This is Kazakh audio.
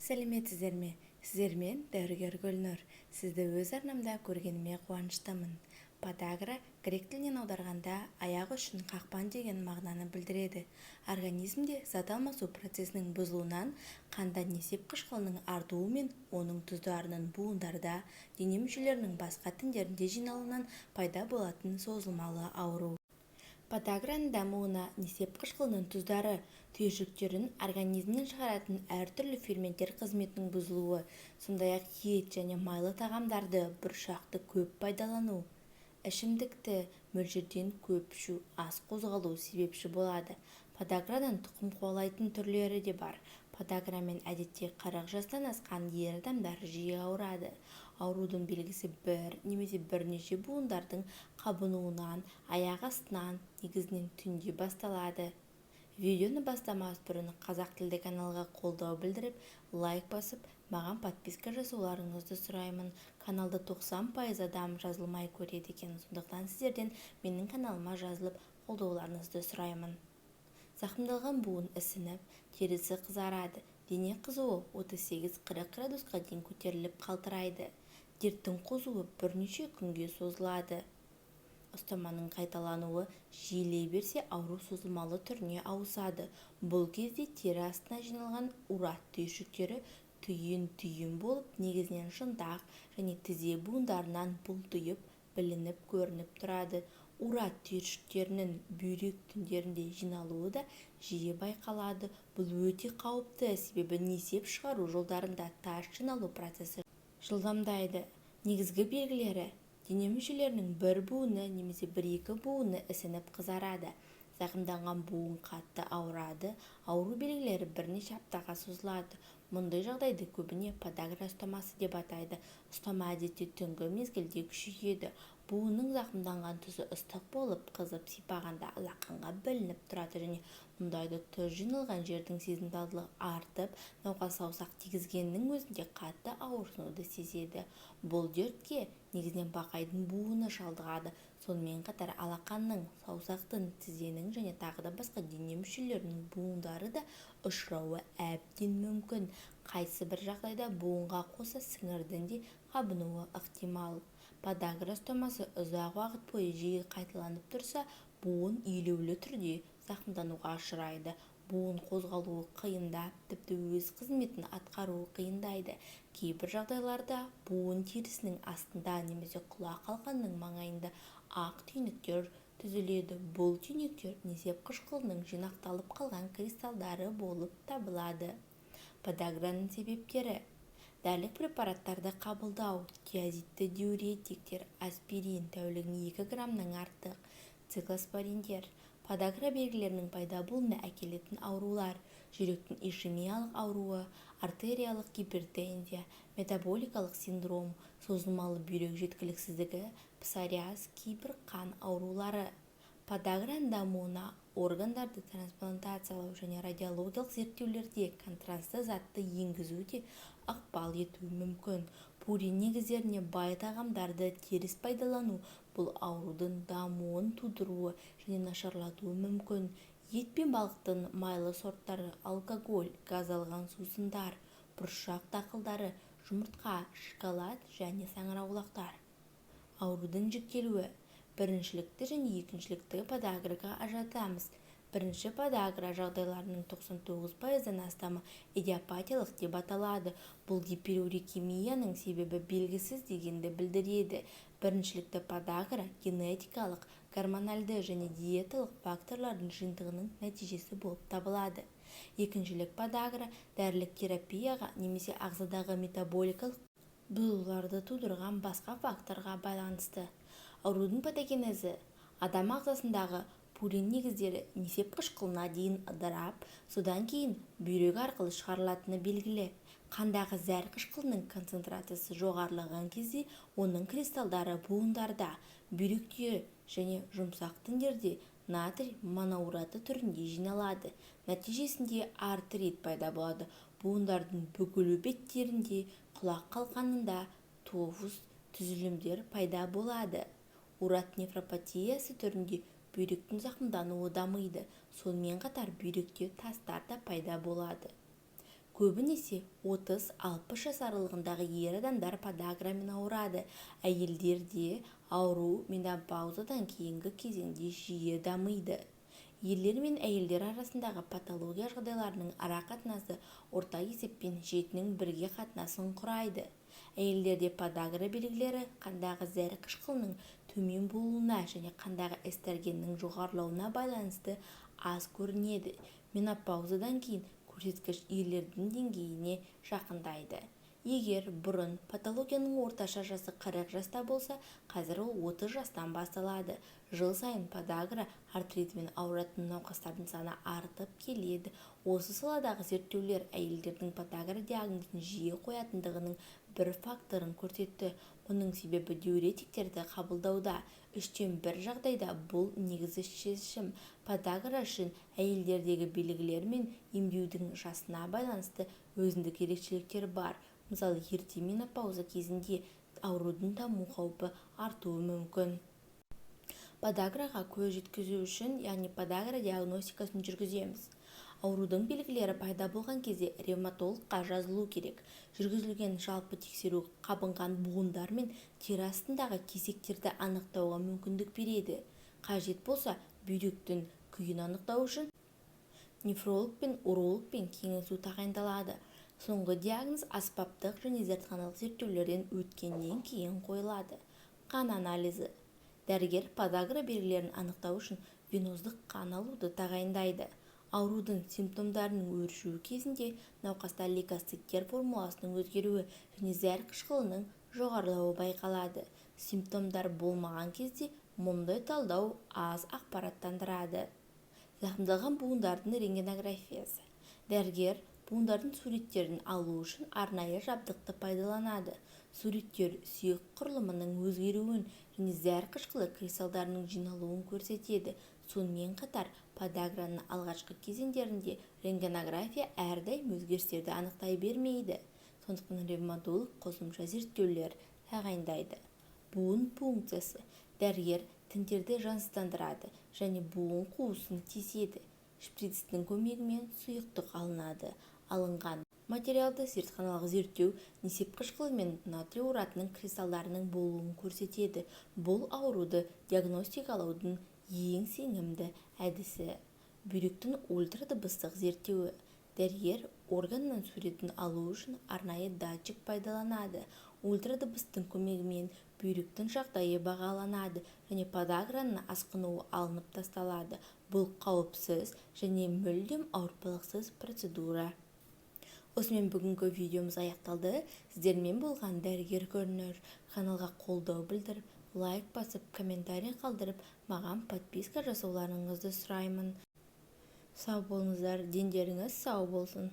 Сәлеметсіздер ме? Сіздермен дәрігер Гүлнұр. Сізді өз арнамда көргеніме қуаныштымын. Подагра грек тілінен аударғанда аяқ үшін қақпан деген мағынаны білдіреді. Организмде зат алмасу процесінің бұзылуынан, қанда несеп қышқылының артуы мен оның тұздарының буындарда, дене мүшелерінің басқа тіндерінде жиналуынан пайда болатын созылмалы ауру. Подаграның дамуына несеп қышқылының тұздары түйіршіктерін организмнен шығаратын әртүрлі ферменттер қызметінің бұзылуы, сондай-ақ ет және майлы тағамдарды, бұршақты көп пайдалану, ішімдікті мөлшерден көп ішу, аз қозғалу себепші болады. Подаграның тұқым қуалайтын түрлері де бар. Подаграмен әдетте 40 жастан асқан ер адамдар жиі ауырады. Аурудың белгісі бір немесе бірнеше буындардың қабынуынан, аяқ астынан, негізінен түнде басталады. Видеоны бастамас бұрын қазақ тілді каналға қолдау білдіріп, лайк басып, маған подписка жасауларыңызды сұраймын. Каналды 90% адам жазылмай көреді екен. Сондықтан сіздерден менің каналыма жазылып, қолдауларыңызды сұраймын. Зақымдалған буын ісініп, терісі қызарады, дене қызуы 38-40 градусқа дейін көтеріліп қалтырайды. Дерттің қозуы бірнеше күнге созылады. Ұстаманың қайталануы жиілей берсе, ауру созылмалы түріне ауысады. Бұл кезде тері астына жиналған урат түйіршіктері түйін-түйін болып, негізінен шынтақ және тізе буындарынан бұлтиып, білініп көрініп тұрады. Урат түйіршіктерінің бүйрек тіндерінде жиналуы да жиі байқалады. Бұл өте қауіпті, себебі несеп шығару жолдарында тас жиналу процесі жылдамдайды. Негізгі белгілері: дене мүшелерінің бір буыны немесе бір-екі буыны ісініп қызарады. Зақымданған буын қатты ауырады. Ауру белгілері бірнеше аптаға созылады. Мұндай жағдайды көбіне подагра ұстамасы деп атайды. Ұстама әдетте түнгі мезгілде күшейеді. Буынның зақымданған тұсы ыстық болып, қызып, сипағанда алақанға білініп тұрады және мұндайда тұз жиналған жердің сезімталдығы артып, науқас саусақ тигізгеннің өзінде қатты ауырсынуды сезеді. Бұл дертке негізінен бақайдың буыны шалдығады. Сонымен қатар алақанның, саусақтың, тізенің және тағы да басқа дене мүшелерінің буындары да ұшырауы әбден мүмкін. Қайсы бір жағдайда буынға қоса сіңірдің де қабынуы ықтимал. Подагра ұстамасы ұзақ уақыт бойы жиі қайталанып тұрса, буын елеулі түрде зақымдануға ұшырайды. Буын қозғалуы қиындап, тіпті өз қызметін атқаруы қиындайды. Кейбір жағдайларда буын терісінің астында немесе құлақ қалқанының маңайында ақ түйнектер түзіледі. Бұл түйнектер несеп қышқылының жинақталып қалған кристалдары болып табылады. Подаграның себептері: дәрілік препараттарды қабылдау, тиазидті диуретиктер, аспирин тәулігіне 2 граммнан артық, циклоспориндер. Подагра белгілерінің пайда болуына әкелетін аурулар: жүректің ишемиялық ауруы, артериялық гипертензия, метаболикалық синдром, созылмалы бүйрек жеткіліксіздігі, псориаз, кейбір қан аурулары. Подаграның дамуына органдарды трансплантациялау және радиологиялық зерттеулерде контрастты затты енгізу де ықпал етуі мүмкін. Пурин негіздеріне бай тағамдарды теріс пайдалану бұл аурудың дамуын тудыруы және нашарлатуы мүмкін. Ет пен балықтың майлы сорттары, алкоголь, газдалған сусындар, бұршақ дақылдары, жұмыртқа, шоколад және саңырауқұлақтар. Аурудың жіктелуі: біріншілікті және екіншілікті подаграға ажыратамыз. Бірінші подагра жағдайларының 99%-дан астамы идиопатиялық деп аталады. Бұл гиперурикемияның себебі белгісіз дегенді білдіреді. Біріншілікті подагра генетикалық, гормональды және диеталық факторлардың жиынтығының нәтижесі болып табылады. Екіншілік подагра дәрілік терапияға немесе ағзадағы метаболикалық бұзылуларды тудырған басқа факторға байланысты. Аурудың патогенезі: адам ағзасындағы пурин негіздері несеп қышқылына дейін ыдырап, содан кейін бүйрек арқылы шығарылатыны белгілі. Қандағы зәр қышқылының концентрациясы жоғарылаған кезде оның кристалдары буындарда, бүйректе және жұмсақ тіндерде натрий моноураты түрінде жиналады. Нәтижесінде артрит пайда болады. Буындардың бүгілу беттерінде, құлақ қалқанында тофус түзілімдер пайда болады. Урат нефропатиясы түрінде бүйректің зақымдануы дамиды. Сонымен қатар бүйректе тастар да пайда болады. Көбінесе 30-60 жас аралығындағы ер адамдар подаграмен ауырады. Әйелдерде ауру менопаузадан кейінгі кезеңде жиі дамиды. Ерлер мен әйелдер арасындағы патология жағдайларының ара-қатынасы орта есеппен 7-нің 1-ге қатынасын құрайды. Әйелдерде подагра белгілері қандағы зәр қышқылының төмен болуына және қандағы эстрогеннің жоғарылауына байланысты аз көрінеді. Менопаузадан кейін көрсеткіш ерлердің деңгейіне жақындайды. Егер бұрын патологияның орташа жасы 40 жаста болса, қазір ол 30 жастан басталады. Жыл сайын подагра артритімен ауыратын науқастардың саны артып келеді. Осы саладағы зерттеулер әйелдердің подагра диагнозын жиі қоятындығының бір факторын көрсетті. Мұның себебі диуретиктерді қабылдауда. 1/3 жағдайда бұл негізгі шешім. Подагра үшін әйелдердегі белгілер мен емдеудің жасына байланысты өзіндік ерекшеліктер бар. Мысалы, ерте менопауза кезінде аурудың даму қаупі артуы мүмкін. Подаграға көз жеткізу үшін, яғни подагра диагностикасын жүргіземіз. Аурудың белгілері пайда болған кезде ревматологқа жазылу керек. Жүргізілген жалпы тексеру қабынған буындар мен тері астындағы кесектерді анықтауға мүмкіндік береді. Қажет болса, бүйректің күйін анықтау үшін нефролог пен урологпен кеңесу тағайындалады. Соңғы диагноз аспаптық және зертханалық зерттеулерден өткеннен кейін қойылады. Қан анализі. Дәрігер подагра белгілерін анықтау үшін веноздық қан алуды тағайындайды. Аурудың симптомдарының өршуі кезінде науқаста лейкоциттер формуласының өзгеруі және зәр қышқылының жоғарылауы байқалады. Симптомдар болмаған кезде мұндай талдау аз ақпараттандырады. Зақымдалған буындардың рентгенографиясы. Дәрігер буындардың суреттерін алу үшін арнайы жабдықты пайдаланады. Суреттер сүйек құрылымының өзгеруін және зәр қышқылы кристалдарының жиналуын көрсетеді. Сонымен қатар, подаграның алғашқы кезеңдерінде рентгенография әрдайым өзгерістерді анықтай бермейді. Сондықтан ревматолог қосымша зерттеулер тағайындайды. Буын пункциясы. Дәрігер тіндерді жансыздандырады және буын қуысын теседі. Шприцтің көмегімен сұйықтық алынады. Алынған материалды зертханалық зерттеу несеп қышқылы мен натрий уратының кристалдарының болуын көрсетеді. Бұл ауруды диагностикалаудың ең сенімді әдісі. Бүйректің ультрадыбыстық зерттеуі. Дәрігер органның суретін алу үшін арнайы датчик пайдаланады. Ультрадыбыстың көмегімен бүйректің жағдайы бағаланады және подаграның асқынуы алынып тасталады. Бұл қауіпсіз және мүлдем ауыртпалықсыз процедура. Осымен бүгінгі видеомыз аяқталды. Сіздермен болған дәрігер Гүлнұр. Каналға қолдау білдіріп, лайк басып, комментарий қалдырып, маған подписка жасауларыңызды сұраймын. Сау болыңыздар, дендеріңіз сау болсын.